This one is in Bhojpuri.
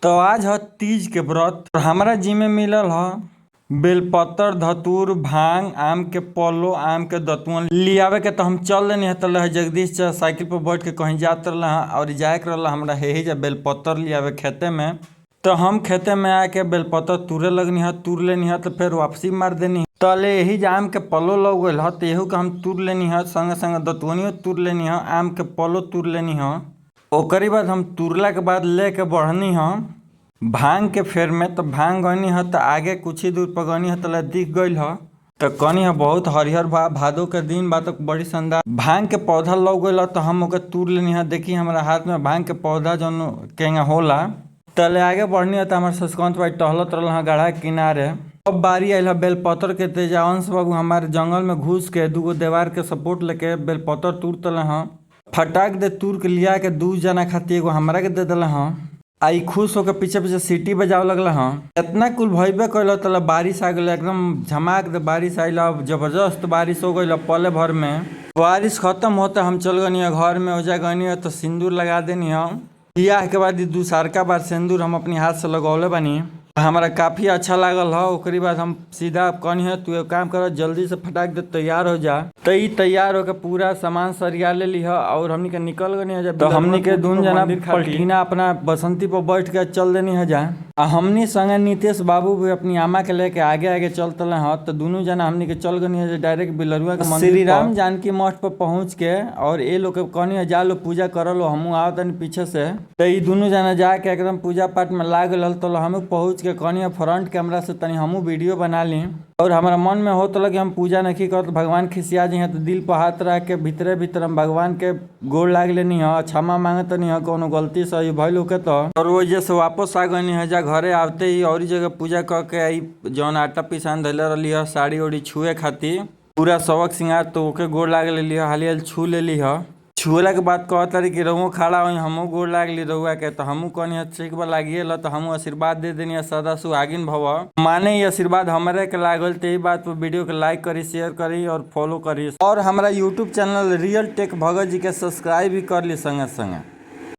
तो आज ह तीज के व्रत और हमरा जिम्मे मिलल ह बेलपत्र, धतूर, भांग, आम के पल्लो, आम के दतुअन लियावे के। त हम चल देनी ह। त जगदीश चा साइकिल पर बैठ के कहीं जात रहले ह और जाए के रहल हमरा हेही जा बेलपत्र लियावे खेते में। तो हम खेते में आके बेलपत्र तुरे लगनी ह, तुर लेनी ह त फिर वापसी मार देनी। तले यही जे आम के पल्लो लग गइल ह त एहू के हम तुर लेनी ह, संगे संगे दतुअनियो तुर लेनी ह, आम के पल्लो तुर लेनी ह। ओकरी बाद हम तुरला के बाद लेके बढ़नी ह भांग के फेर में। त भांग गनी ह त आगे कुछ ही दूर पर गनी ह त दिख गइल ह। त कनी ह बहुत हरिहर बा, भादो के दिन बा त बड़ी शानदार भांग के पौधा लग गइल ह त हम ओके तुर लेनी ह। देखी हमरा हाथ में भांग के पौधा जौन केंगा होला। तले आगे बढ़नी ह त हमार शशिकांत भाई टहलत रहल ह गढ़ा के किनारे। अब बारी आइल ह बेलपत्र के। तेजा अंश बाबू हमारे जंगल में घुस के दूगो देवार के सपोर्ट लेके बेलपत्र तुर तले ह। फटाक दे तुर के लिया के दू जना खातिर एगो हमरा के दे देले ह। आ ई खुश होके पीछे पीछे सीटी बजावे लगल ह। इतना कुल भइबे कइल तले बारिश आ गेल, एकदम झमाक दे बारिश आइल, जबरदस्त बारिश हो गइल पले भर में। बारिश खत्म होते हम चल गनी घर में। ओजा गनी तो सिंदूर लगा देनी ह। बियाह के बाद ई दूसरका बार सिंदूर हम अपनी हाथ से लगौले बानी, हमरा काफी अच्छा लागल ह। ओकरी बाद हम सीधा कहनी ह तू एगो काम कर, जल्दी से फटाक दे तैयार हो जा। त ई तैयार होके पूरा सामान सरिया लेली ह और हमनी के निकल गनी ह। तो हमनी के दून जना पलटीना अपना बसंती पर बैठ के चल देनी ह जा। आ हमनी संगे नीतीश बाबू भी अपनी आमा के लेके आगे आगे चलतले ह। त दुनू जना हमनी के चल गनी ह डायरेक्ट बिलरुआ के मंदिर श्री राम जानकी मठ पर पहुंच के और ए लोग के कहनी ह जा लो पूजा कर लो, हमहू आवत तनी पीछे से। त ई दुनू जना जाके एकदम पूजा पाठ में लाग गइल। तो हमहू पहुंच के कहनी फ्रंट कैमरा से तनी हमहू वीडियो बना ली। और हमारा मन में होत कि हम पूजा नहीं करत भगवान खिसिया जी हैं, तो दिल पर हाथ रख के भीतरे भीतर हम भगवान के गोड़ लाग लेनी ह, क्षमा मांगत नहीं ह कोनो गलती सही भइल होके तो। और वो जैसे वापस आ गनी ह जा घरे आते ही और जगह पूजा कर के आई जौन आटा पिसान धइले रहली ह साड़ी ओड़ी छुए खातिर पूरा सबक सिंगार तो ओके गोड़ लाग लेली ह, हाली हाली छू लेली ह। छुएला के बाद कहत रही कि रउओ खड़ा होई हमहू गोड़ लागली रउआ के। तो हमहू कहनी ह ठीक बा लागिए ल, तो हमहू आशीर्वाद दे देनी ह सदा सुहागिन भव। माने ई आशीर्वाद हमरे के लागल। त ई बात पर वीडियो के लाइक करी, शेयर करी और फॉलो करी और हमारा YouTube channel real tech Bhagat ji के सब्सक्राइब भी कर ली संगे संगे।